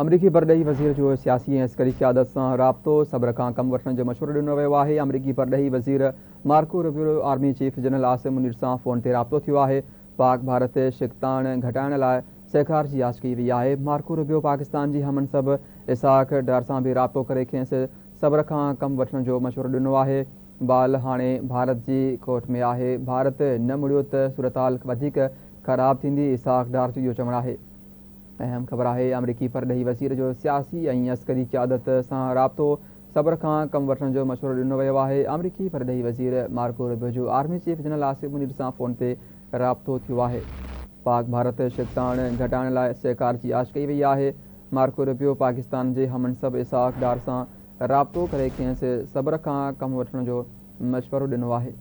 آمريڪي پرڏيهي وزير جو سياسي ۽ عسڪري قيادت سان رابطو، صبر کان ڪم وٺڻ جو مشورو ڏنو ويو آهي. آمريڪي پرڏيهي وزير Marco Rubio جو army chief general Asim Munir سان فون تي رابطو ٿيو آهي. پاڪ ڀارت ڇڪتاڻ گهٽائڻ لاء سهڪار جي آڇ ڪئي وئي آهي. مارڪو روبيو پاڪستان جي هم منصب اسحاق ڊار سان به رابطو ڪري کيس صبر کان ڪم وٺڻ جو مشورو ڏنو آهي. بال هاڻي ڀارت جي ڪورٽ ۾ آهي، ڀارت نه مڙيو ته صورتحال وڌيڪ خراب ٿيندي، اسحاق ڊار جو اهو چوڻ آهي. اهم خبر آهي آمريڪي پرڏيهي وزير جو سياسي ۽ عسڪري قيادت سان رابطو، صبر کان ڪم وٺڻ جو مشورو ڏنو ويو آهي. آمريڪي پرڏيهي وزير مارڪو روبيو جو army chief general Asim Munir سان فون تي رابطو ٿيو آهي. پاڪ ڀارت ڇڪتاڻ گهٽائڻ لاء سهڪار جي آڇ ڪئي وئي آهي. مارڪو روبيو پاڪستان جي هم منصب اسحاق ڊار سان رابطو ڪري کيس صبر کان ڪم وٺڻ جو مشورو ڏنو آهي.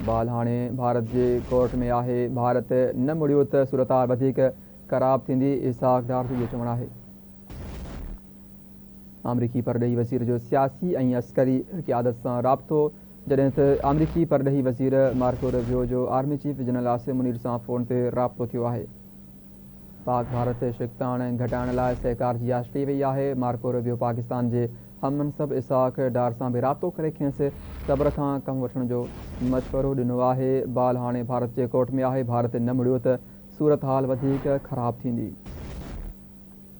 بال هاڻي ڀارت جي ڪورٽ ۾ آهي، ڀارت نه مڙيو ته صورتحال وڌيڪ خراب ٿيندي، اسحاق ڊار جو اهو چوڻ آهي. آمريڪي پرڏيهي وزير جو سياسي ۽ عسڪري قيادت سان رابطو، جڏهن ته آمريڪي پرڏيهي وزير مارڪو روبيو جو army chief general Asim Munir سان فون تي رابطو ٿيو آهي. پاڪ ڀارت ڇڪتاڻ گهٽائڻ لاء سهڪار جي آڇ ڪئي وئي آهي، مارڪو روبيو پاڪستان جي هم منصب اسحاق ڊار سان به رابطو ڪري کيس صبر کان ڪم وٺڻ جو مشورو ڏنو آهي، بال هاڻي ڀارت جي ڪورٽ ۾ آهي، ڀارت نه مڙيو ته صورتحال وڌيڪ خراب ٿيندي.